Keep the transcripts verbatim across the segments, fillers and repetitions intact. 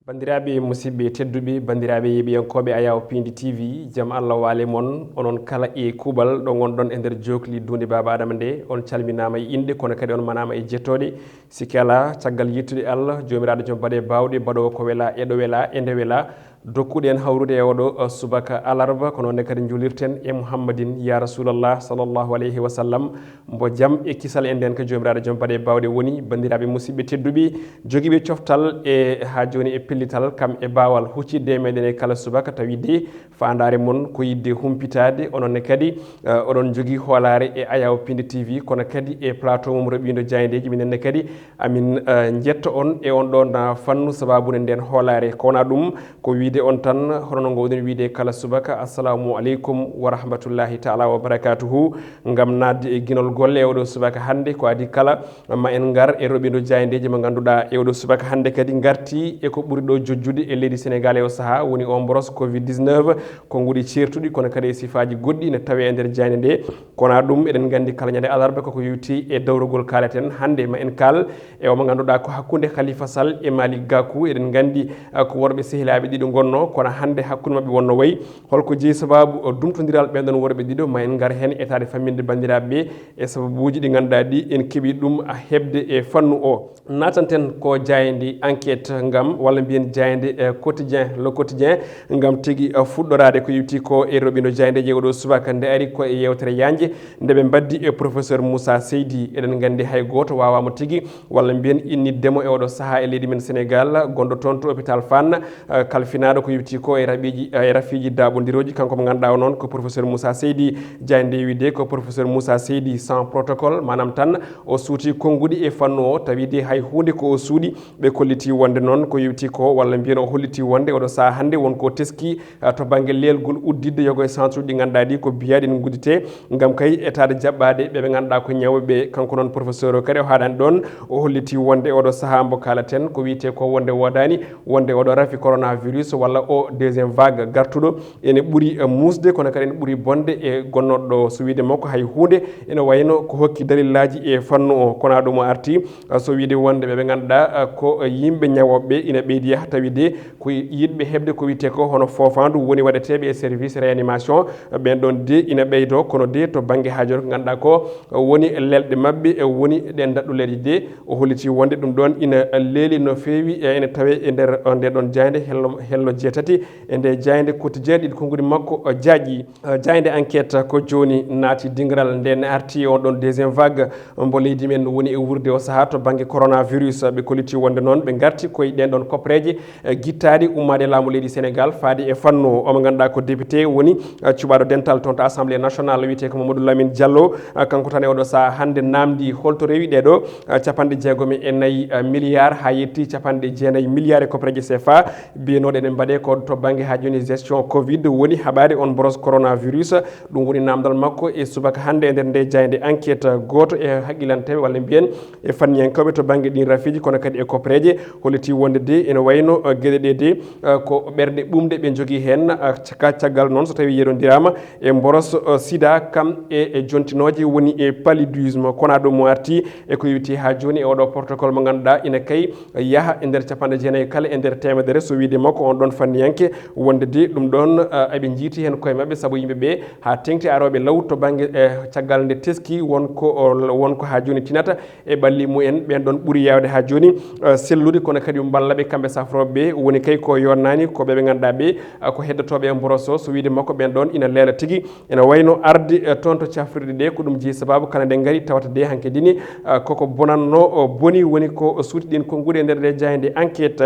Banndiraaɓe musidɓe tedduɓe, banndiraaɓe yeeɓiyankooɓe Ayaw Pindi T V, jam Allah waale mon, onon kala e kuuɓal ɗo ngonɗon e nder jookli duunde Baaba Adama nde, on calminaama e innde, kono kadi on manaama e jettooɗe. Sikke alaa, caggal yettude Allah, Joomiraaɗo jom baɗe baawɗe, baɗoowo ko welaa, e ɗo welaa, e nde welaa, dokkuɗo en hawrude e oɗo, uh, subaka alarba, ko noon ne kadi njuulirten e Muhammadin, ya Rasulallah, sallallahu alayhi wa sallam, mbo jam e kisal e ndeenka Joomiraaɗo jom baɗe baawɗe woni. Banndiraaɓe musidɓe tedduɓe, jogiiɓe coftal e haa jooni e pellital, kam e baawal huccitde e meɗen e kala subaka, tawi de faandaare mon ko yiɗde humpitaade, onon ne kadi, uh, oɗon njogii hoolaare e Ayaw Pindi T V, kono kadi e plateau mum Roɓindo Jaayndeeji, minen ne kadi amin, uh, njetta on e on ɗon, uh, fannu, sababu ne ndeen hoolaare. Ko wonaa ɗum, ko wiide on tan, hono no ngoowɗen wiide kala subaka, assalamu aleykum wa rahmatullahi taala wa barakatuhu. Ngam naatde e ginol golle e oɗo subaka hannde, ko adii kala, ma en ngar e Roɓindo Jaayndeeji mo ngannduɗaa e oɗo subaka hannde kadi ngarti e ko ɓuri ɗo jojjude e leydi Senegaal e o sahaa, woni o mboros covid dix-neuf, ko nguɗi ceertuɗi, kono kadi e sifaaji goɗɗi ne tawee e nder jaaynde nde. Ko wonaa ɗum, eɗen nganndi kala ñande alarba koko yowti e dawrugol kaaleten. Hannde ma en kaal e o mo ngannduɗaa ko hakkunde Khalifa Sall e Malick Gakou. Eɗen nganndi, ah, ko worɓe sehilaaɓe ɗiɗo ngonnoo, kono hannde hakkunde maɓɓe wonnoo wayi. Holko jeyi sababu, uh, dumtondiral ɓeen ɗon worɓe ɗiɗo? Ma en ngar heen e taade famminde banndiraaɓe ɓe e sababuuji ɗi ngannduɗaa ɗi en keɓii ɗum, uh, heɓde e fannu o. Naatanten ko jaaynde Enquête ngam, walla mbiyen jaaynde, uh, Quotidien, Le Quotidien, ngam tigi, uh, fuɗɗoraade ko yowti ko e Roɓindo Jaayndeeji e oɗo subaka nde ari ko e yeewtere yaajnde nde ɓe mbaddi e professeur Moussa Seydi. Eɗen nganndi hay gooto waawaama tigi walla mbiyen innitde mo e oɗo sahaa e leydi men Senegaal, gonɗo toon to hôpital Fann, eh, kalfinaaɗo ko yowti ko e raɓiiji, eh, e rafiiji daaɓondirooji. Kanko mo ngannduɗaa o noon ko professeur Moussa Seydi. Jaaynde wiide ko professeur Moussa Seydi sans protocole, maanaam tan o suuti konnguɗi e fannu o, tawi de hay huunde ko o suuɗi. Ɓe kolliti wonde noon ko yowti ko, walla mbiyen o holliti wonde oɗo sahaa hannde won ko teski, ah, to bannge leelgol udditde yogo e centre uji ɗi ngannduɗaa ɗi ko biyaaɗi ne ngudditee, ngam kay etaade jaɓɓaade ɓe ɓe ngannduɗaa ko ñawɓe ɓe. Kanko noon professeur o kadi o haaɗaani ɗoon, o holliti wonde oɗo sahaa mbo kaalaten ko wiyetee ko wonde woodaani, wonde oɗo rafi coronavirus walla o deuxième vague gartuɗo ene ɓuri, eh, muusde, kono kadi ene ɓuri bonde e gonnooɗo ɗo. So wiyde makko hay huunde, ene wayno ko hokki dalillaaji e fannu o, kono ɗum o arti, eh, so wiyde wonde ɓe ɓe ngannduɗaa, eh, ko yimɓe ñawooɓe ɓe ina ɓeydi yaha, tawi de ko yiɗɓe heɓde ko wiyetee ko hono foofaandu woni waɗeteeɓe e service réanimation, ɓeen ɗoon de ina ɓeydoo, kono de to bannge haajooji ko ngannduɗaa ko woni lelɗe maɓɓe, e woni ɗeen daɗɗuleeje de, o holliti wonde ɗum ɗoon ina leeli no feewi, e ene tawee e nder, eh, nde ɗoon jaaynde hello, hello jeetati e nde jaaynde Quotidien ɗiɗi konnguɗi makko, eh, jaaƴi. Eh, jaaynde Enquête ko jooni naati dingiral nde ne arti on ɗoon deuxième vague mbo leydi men woni e wuurde o sahaa to bannge coronavirus. Ɓe kolliti wonde noon ɓe ngarti koye ɗeen ɗoon koppereeje, eh, gittaaɗi ummaade laamu leydi Senegaal faade e fannu o. Omo ngannduɗaa ko député woni, eh, cuɓaaɗo dental toon to Assemblée nationale wiyetee ko Mamadou Lamine Diallo. Eh, kanko tan e oɗo sahaa hannde naamndi holto rewi ɗee ɗo, eh, capanɗe jeegom e nayi, eh, milliards haa yetti capanɗe jeenayi milliards e koppereeje C F A. Biyanooɗo ene mbaɗee ko to bannge haa jooni gestion covid woni haɓaade on mboros coronavirus. Ɗum woni naamndal makko e subaka hannde e nder nde jaaynde Enquête. Gooto e haqqilanteeɓe walla mbiyen e fanniyankooɓe to bannge ɗiin rafiiji kono kadi e koppereeje holliti wonde de ene wayno, eh, geɗe ɗe de, eh, ko ɓerɗe ɓumɗe ɓe njogii heen, eh, caka-, caggal noon so tawii yeronndiraama e mboros, eh, sida kam e, e jontinooje woni e paludisme. Kono ɗum mo arti e ko yowiti haa jooni e oɗo protocole mo ngannduɗaa ina kay yaha e nder capanɗe jeenayi kala e nder teemedere, so wiyde makko on ɗoon fanniyanke, wonde de ɗum ɗoon, eh, eɓe njiiti heen koye maɓɓe, sabu yimɓe ɓe haa teŋti arooɓe law to bannge, eh, caggal nde teski won ko, won ko haa jooni tinata e ɓalli mumen, ɓeen ɗoon ɓuri yaawde haa jooni, eh, sellude, kono kadi mballa ɓe kamɓe safrooɓe ɓe, woni kay ko yonnaani ko ɓe ɓe ngannduɗaa ɓe, eh, ko heddotooɓe e mboros o, so wiyde makko ɓeen ɗoon ina leela tigi. Ene wayno arde, eh, toon to cafrirɗe ɗe, ko ɗum jeyi sababu kala nde ngari tawata de hanke dini, eh, koko bonanno, o boni, woni ko suuti ɗin konnguɗi e nder nde jaaynde Enquête,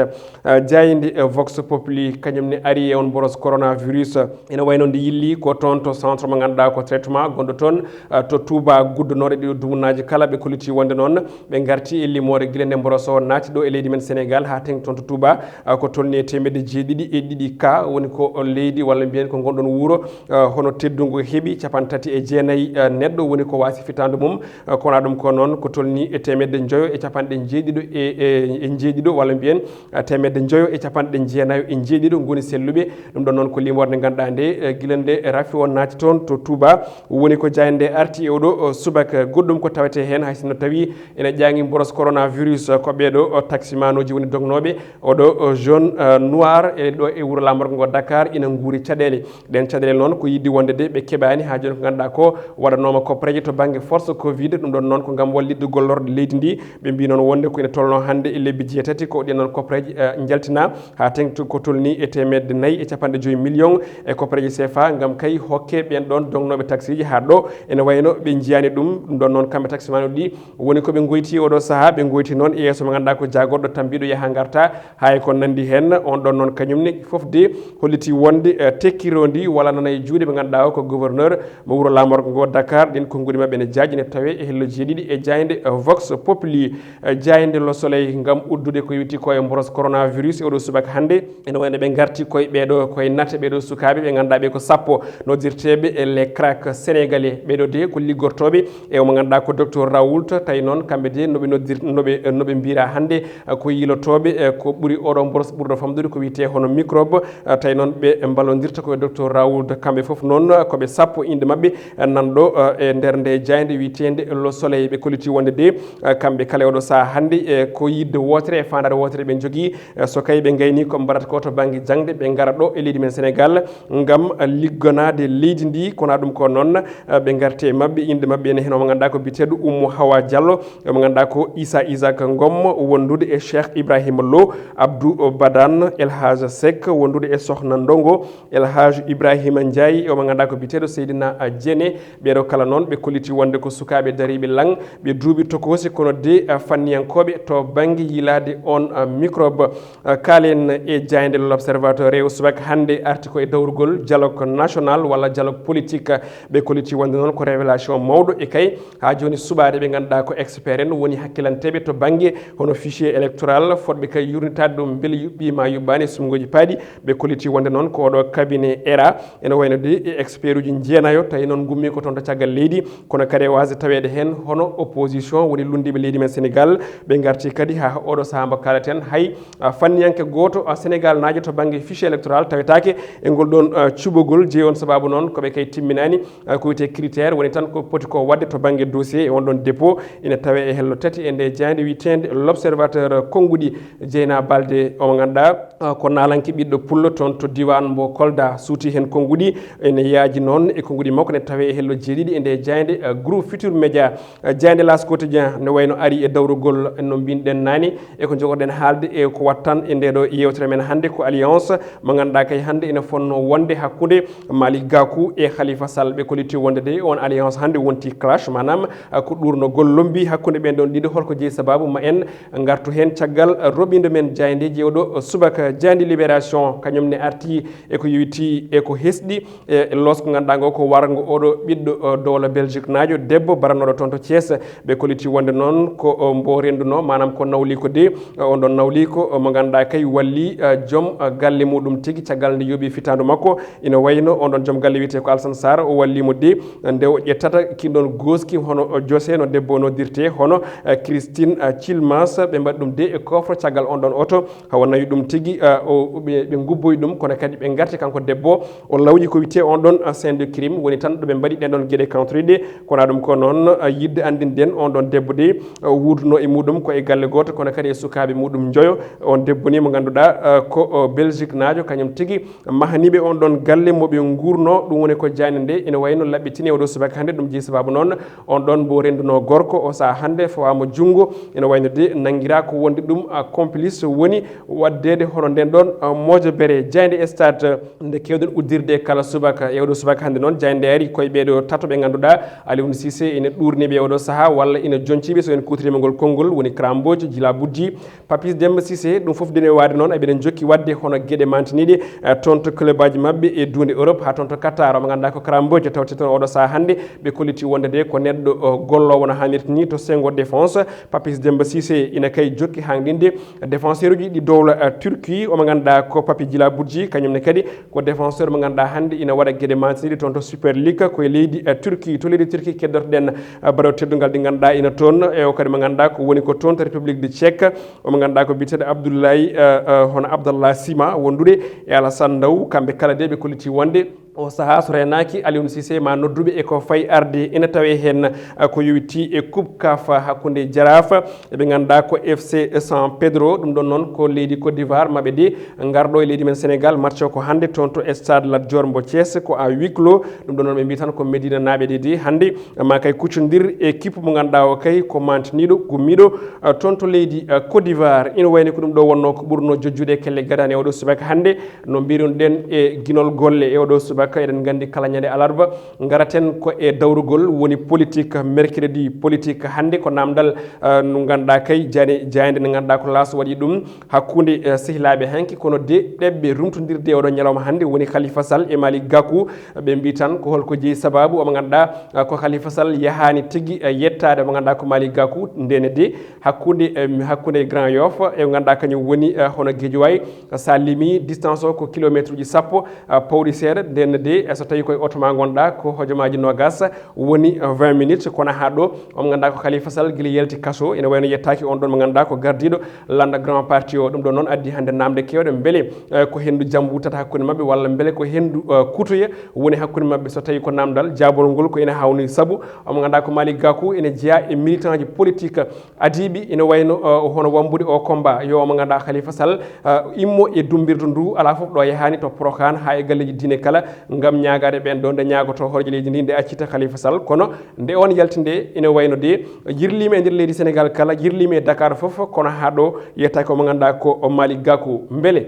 eh, jaaynde, eh, Vox Populi, kañum ne ari e on mboros coronavirus. Ene wayno nde yilli ko toon to centre mo ngannduɗaa ko traitement gonɗo toon, eh, to Touba, guddanoore ɗiɗo dumunaaji kala. Ɓe kolliti wonde noon ɓe ngarti e limoore gila nde mboros o naati ɗo e leydi men Senegaal haa teŋti toon to Touba, eh, ko tolni e teemedde jeeɗiɗi e ɗiɗi ka, woni ko leydi walla mbiyen ko ngonɗon wuro, eh, hono teddungu heɓi capanɗe tati e jeenayi, eh, neɗɗo woni ko waasi fitaandu mum, eh, kono ɗum ko noon ko tolni e teemedde njoyo e capanɗe jeeɗiɗo e, e, e jeeɗiɗo walla mbiyen, eh, teemedde njoyo e capanɗe jeenayo e jeeɗiɗo ngoni selluɓe. Ɗum ɗon noon ko limoore nde ngannduɗaa nde, eh, gila nde rafi o naati toon to Touba, woni ko jaaynde nde arti e oɗo, o, subaka. Goɗɗum ko tawetee heen, hay sinno tawii ene ƴaŋi mboros coronavirus, ko ɓeeɗo, o, taksimanooji woni dognooɓe, Oɗo, o, jaune, eh, noir, e ɗo e wuro lamorgo ngo Dakar ina nguuri caɗeele. Ɗen caɗeele noon ko yiɗde wonde de ɓe keɓaani haa jooni ko ngannduɗaa ko waɗanooma koppareeje to bannge force covid. Ɗum ɗon noon ko ngam wallitde gollorɗe leydi ndi. Ɓe mbii noon wonde ko ina tolnoo hannde e lebbi jeetati ko ɗen noon koppareeje, eh, njaltinaa haa teeŋti ko tolnii e teemedde nayi e capanɗe joyi million e koppareeje C F A ngam kay hokke ɓeen ɗoon dognooɓe taksiiji haa ɗo ene wayno ɓe njiyaani ɗum. Ɗum ɗon noon kamɓe taksimaanooɓe ɗi woni ko ɓe ngoyti oɗo sahaa, ɓe ngoyti noon e yeeso mo ngannduɗaa ko jaagorɗo tambiiɗo yaha ngarta, haa e ko nanndi heen. On ɗon noon kañum ne fof de holliti wonde, eh, tekkirondi walla nana e juuɗe ɓe ngannduɗaa o ko gouverneur mo wuro lamorgo ngo Dakar. Ɗin konnguɗi maɓɓe ne jaaji ne tawe e hello jeeɗiɗi e jaaynde, eh, Vox Populi, eh, jaaynde Le Soleil ngam uddude ko yowiti ko e mboros coronavirus e oɗo subaka hannde. Ene wayno ɓe ngarti koye ɓeeɗo, koye nate ɓeeɗo sukaaɓe ɓe ngannduɗaa ɓe ko sappo noddirteeɓe e les cracks sénégalais. Ɓeeɗo de ko liggortooɓe e mo ngannduɗaa ko docteur Raoult, tawi noon kamɓe de noɓe noddir-, noɓe, noɓe mbira hannde, eh, ko yilotooɓe, eh, ko ɓuri oɗo mboros ɓurɗo famɗude ko wiyetee hono microbe, eh, tawi noon ɓe mballondirta ko e docteur Raoult. Kamɓe fof noon, eh, ko ɓe sappo innde maɓɓe, eh, nan ɗo, eh, e nder nde jaaynde wiyeteende Le Soleil. Ɓe kolliti wonde de, eh, kamɓe kala e oɗo sahaa hannde, eh, ko yiɗde wootere e faandaare wootere ɓe njogii, eh, so kay ɓe ngayni ko mbaɗata ko to bannge jaŋde, ɓe ngara ɗo e leydi men Sénégal ngam, eh, ligganaade leydi ndi. Kono ɗum ko noon, eh, ɓe ngarti e maɓɓe, innde maɓɓe ene heen o mo ngannduɗaa ko biyeteeɗo Oumou Hawa Diallo, o mo ngannduɗaa ko Issa Isaac Ngom, wondude e Cheikh Ibrahima Lo, Abdou Badane, El Hadj Seck, wondude e Sokhna Ndongo, El Hadj Ibrahima Ndiaye, o mo ngannduɗaa ko biyeteeɗo Seydina Diéné. Ɓeeɗo kala noon ɓe kolliti wonde ko sukaaɓe dariiɓe laŋ, ɓe duuɓi tokoosi kono de, eh, fanniyankooɓe to bannge yilaade on, eh, microbe. Eh, kaalen e jaaynde L'Observateur e subaka hannde arti ko e dawrugol dialogue national walla dialogue politique. Ɓe kolliti wonde noon ko révélation mawɗo e kay haa jooni suɓaade ɓe ngannduɗaa ko expert en woni hakkilanteeɓe to bannge hono fichier électoral, fotɓe kay yurnitaade ɗum mbele yuɓɓiima yuɓɓaani e suɓngooji paaɗi. Ɓe kolliti wonde noon ko oɗo cabinet era ene wayno de e expert uji jeenayo, tawi noon ngummi ko toon to caggal leydi, kono kadi e waasde taweede heen hono opposition woni lunndiiɓe leydi men Sénégal. Ɓe ngarti kadi haa oɗo sahaa mbo kaaleten hay, ah, fanniyanke gooto, ah, Sénégal naajo to bannge fichier électoral tawetaake e ngol ɗoon, ah, cuɓogol. Jeyi on sababu noon ko ɓe kay timminaani, ah, ko wiyetee critère woni tan ko poti ko waɗde to bannge dossier e on ɗoon dépôt ina tawee e hello tati e nde jaaynde wiyeteende L'Observateur. Konnguɗi Jeyna Balde o mo ngannduɗaa, ah, ko naalanke ɓiɗɗo pullo toon to diiwaan mbo Kolda suuti heen konnguɗi ene yaaji noon e konnguɗi makko ne tawee e hello jeeɗiɗi e nde jaaynde, ah, groupe Futur Média. Eh, jaaynde L'As Quotidien ne wayno ari e dawrugol no mbinɗen naane e ko njogorɗen haalde e ko wattan e ndeɗo yewtere men hannde ko alliance mo ngannduɗaa kay hannde ina fonno wonde hakkunde Malick Gakou e Khalifa Sall. Ɓe kolliti wonde de on alliance hannde wonti clash, maanaam, eh, ko ɗuurnogol lombi hakkunde ɓen ɗon ɗiɗo. Holko jeyi sababu? Ma en ngartu heen caggal, eh, roɓindo men jaayndeeji oɗo subaka. Jaaynde Libération kañum ne arti e ko yowiti e ko hesɗi e losko ngannduɗaa ngo ko warngo oɗo ɓiɗɗo, o, dowla Belgique naajo debbo barannoɗo toon to Thiès. Ɓe kolliti wonde noon ko, o, mbo rennduno, maanaam ko nawliiko de, o, on ɗon nawliiko, o, mo ngannduɗaa kay walli, o, joom, o, galle muɗum tigi caggal nde yooɓi fitaandu makko. Ina wayno on ɗon joom galle wiyetee ko Alsan Sarr, o walliimo de, nde o ƴettata kin ɗon gooski hono, o, José no debbo noddirtee, hono, o, Christine, o, Chilmas, ɓe mbaɗi ɗum de e coffre caggal on ɗon oto. Hawa nawi ɗum tigi, ah, o, o ɓe, ɓe ngubboyi ɗum, kono kadi ɓe ngarti kanko debbo, o lawƴi ko wiyetee on ɗon, ah, scène de crime, woni tan ɗo ɓe mbaɗi ɗen ɗon geɗe kawtoriɗe. Kono ɗum ko noon, ah, yiɗde anndinɗen on ɗon debbo de, ah, o wuurduno e muɗum ko e galle gooto, kono kadi e sukaaɓe muɗum njoyo. On debbo ni mo ngannduɗaa, ah, ko, oh, Belgique naajo, kañum tigi mahaniɓe on ɗon galle mo ɓe nguurno, ɗum woni ko jaaynde nde ene wayno laɓɓitini e oɗo subaka hannde. Ɗum jeyi sababu noon on ɗon mbo rennduno gorko o sahaa hannde fawaama junngo, ene wayno de nanngiraa ko wonde ɗum, ah, complice woni waɗdeede hono nden ɗon, ah, moojobere. Jaaynde Stade nde keewɗen uddirde kala subaka e oɗo subaka hannde noon, jaaynde ari koye ɓeeɗo tato ɓe ngannduɗaa Aliou Cissé ene ɗuurni ɓe oɗo sahaa walla ene joñci ɓe so en kuutoriima ngol konngol woni Kara Mbodj, Djilabodji, Papis Demba Cissé, ɗum fof dene waade noon, eɓeɗen jokki waɗde hono geɗe mantiniiɗe, eh, toon to club aji maɓɓe e duunde Europe, haa toon to Qatar. Omo ngannduɗaa ko Kara Mbodj tawte toon oɗo sahaa hannde, ɓe kolliti wonde de ko neɗɗo, eh, golloowo no haanirta ni to senngo défense. Papis Demba Cissé ina kay jokki haŋɗinde défenseur uji ɗi dowla, eh, Turquie. Omo ngannduɗaa ko Papi Djilabodji, kañum ne kadi ko défenseur mo ngannduɗaa hannde ina waɗa geɗe mantiniiɗe toon to Super League, ko e leydi, eh, Turquie. To leydi Turquie keddotoɗen, eh, baɗo teddungal ɗi ngannduɗaa ina toon, e o kadi mo ngannduɗaa ko woni ko toon to République du Tchèque. Omo ngannduɗaa ko biyeteeɗo Abdoulaye, eh, eh, hono Abdallah Sima wondude e Alassane Ndao. Kamɓe kala de ɓe kolliti wonde O sahaa so reenaaki Aliou Cissé ma nodduɓe e ko fayi arde ina tawee heen, ah, ko yowitii e Coupe caf hakkunde Jaraaf e ɓe ngannduɗaa ko F C San Pedro. Ɗum ɗoon noon ko leydi Côte d'Ivoire, maɓe de ngarɗo e leydi men Sénégal. Match o ko hannde toon to stade Lat Dior mbo Thiès, ko à huis clos. Ɗum ɗoon noon ɓe mbii tan ko Medina naaɓe ɗe de hannde ma kay kuccondir e équipe mo ngannduɗaa o kay ko mantiniiɗo, gummiiɗo, ah, toon to leydi, ah, Côte d'Ivoire. Ina wayni ko ɗum ɗo wonnoo ko ɓurnoo jojjude e kelle gadane oɗo subaka hannde. No mbirunoɗen e ginol golle e oɗo subaka, eɗen nganndi kala ñande alarba ngaraten ko e dawrugol woni politique, mercredi politique. Hannde ko namdal, ah, no ngannduɗaa kay jani jayande nde ngannduɗaa ko L'As waɗi ɗum hakkunde, eh, sehilaaɓe hanki, kono de ɗeɓɓe rumtondirde e oɗo ñalawma hannde woni Khalifa Sall e Malick Gakou. Ɓe mbii tan ko holko jeyi sababu omo ngannduɗaa, ah, ko Khalifa Sall yahaani tigi, eh, yettaade mo ngannduɗaa ko Malick Gakou ndene de hakkunde, eh, hakkunde Grand Yoff e ngannduɗaa kañum woni, eh, hono Guédiawaye. Sa limi distance o ko kilométre uji sappo, ah, pawɗi seeɗa. Nden de, eh, so tawii koye oto ma ngonɗaa ko hojomaaji noogas woni, eh, vingt minutes. Kono haa ɗo omo ngannduɗaa ko Khalifa Sall gila yalti kaso ene wayno yettaaki on ɗon mo ngannduɗaa ko gardiiɗo lannda grand parti o. Ɗum ɗo noon addi hannde namde keewɗe mbele, eh, ko henndu jam wuttata hakkunde maɓɓe walla mbele ko henndu, eh, kutoya woni hakkunde maɓɓe. So tawii ko namdal, jaabol ngol ko ene hawni sabu omo ngannduɗaa ko Malick Gakou ene jeyaa e militant ji politique adiiɓe ina wayno, uh, hono wambude o combat yo mo ngannduɗaa Khalifa Sall, uh, immo e dumbirdu ndu alaa fof ɗo yahaani to Porokhane haa e galleeji diine kala ngam ñaagaade ɓeen ɗo nde ñaagoto horeejo leydi ndi nde accita Khalifa Sall. Kono nde on yalti nde ina wayno de yirliima e nder leydi Sénégal kala, yirliima e Dakar fof, kono haa ɗo yettaaki ko mo ngannduɗaa ko o Malick Gakou. Mbele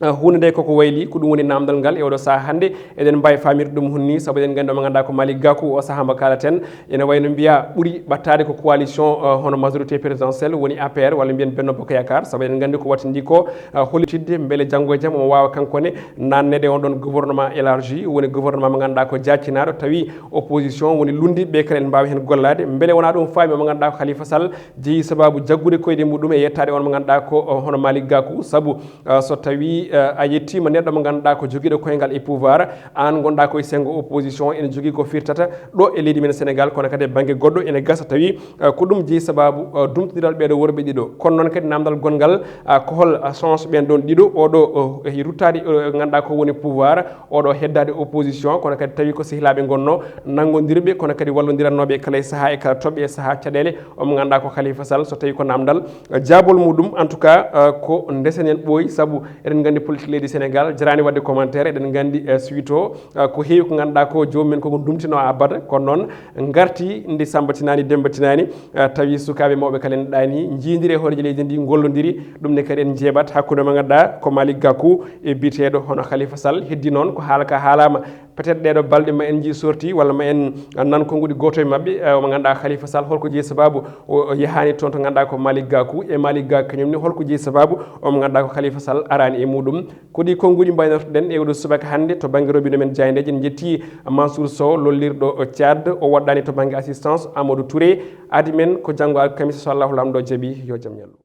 Ah, huunde nde koko wayli, ko ɗum woni namdal ngal e oɗo sahaa hannde. Eɗen mbaawi faamirde ɗum honni, sabu eɗen nganndi mo ngannduɗaa ko Malick Gakou, o sahaa mo kaalaten, ene wayno mbiyaa ɓuri ɓattaade ko coalition, ah, hono majorité présidentielle woni A P R, walla mbiyen Benno Bokk Yaakaar, sabu eɗen nganndi ko wattindi ko, ah, hollitidde mbele janngo e jam omo waawa kanko ne naatneede on ɗon gouvernement élargi, woni gouvernement mo ngannduɗaa ko jaaccinaaɗo, tawi opposition woni lunndiiɓe ɓe kala ene mbaawi heen gollaade. Mbele wonaa ɗum faami mo ngannduɗaa ko Khalifa Sall jeyi sababu jaggude koyɗe muɗum e yettaade on mo ngannduɗaa ko, oh, hono Malick Gakou, sabu Ah, so tawii, ah, a yettiima neɗɗo mo ngannduɗaa ko jogiiɗo koyngal e pouvoir, aan ngonɗaa ko e senngo opposition, ene jogii ko firtata ɗo e leydi men Sénégal, kono kadi e bannge goɗɗo ene gasa tawi, ah, ko ɗum jeyi sababu, ah, dumtondiral ɓeeɗo worɓe ɗiɗo. Kono noon kadi namdal gonngal, ah, ko hol, ah, chance ɓeen ɗoon ɗiɗo, oɗo, oh, e ruttaade, oh, ngannduɗaa ko woni pouvoir, oɗo heddaade opposition, kono kadi tawi ko sehilaaɓe ngonnoo nanngondirɓe, kono kadi wallondirannooɓe e kala e sahaa e kala toɓɓe e sahaa caɗeele, omo ngannduɗaa ko Khalifa Sall, so tawii ko namdal, ah, jaabol muɗum, en tout cas, ah, ko ndesen en ɓooyi, sabu eɗen nganndi politique leydi Sénégal, jaraani waɗde commentaire, eɗen nganndi, eh, suite o, ah, ko heewi ko ngannduɗaa ko joomum en koko ndumtinoo abada, kono noon ngarti ndi Samba tinaani, Demba tinaani, ah, tawi sukaaɓe mawɓe kala ene ɗaani, njiindiri e hooreejo leydi ndi, ngollondiri, ɗum ne kadi en njeeɓat hakkunde mo ngannduɗaa ko Malick Gakou e biyeteeɗo hono Khalifa Sall. Heddi noon ko haala ka haalaama, peut-être ɗeeɗo balɗe ma en njii sorti walla ma en nan konnguɗi gooto e maɓɓe, eh, mo ngannduɗaa Khalifa Sall, holko jeyi sababu o, o yahaani toon to ngannduɗaa ko Malick Gakou, e Malick Gakou kañum ne holko jeyi sababu o mo ngannduɗaa ko Khalifa Sall araani e muɗum. Ko ɗi konnguɗi mbaynortoɗen e oɗo subaka hannde to bannge robinet men jaayndeeji. En njetti Mansour Sow lollirɗo Tchad, o woɗɗaani to bannge assistance Amadou Touré. Adi men ko janngo alkamisa so Allahu Laamɗo jaɓi, yo jam ñallu.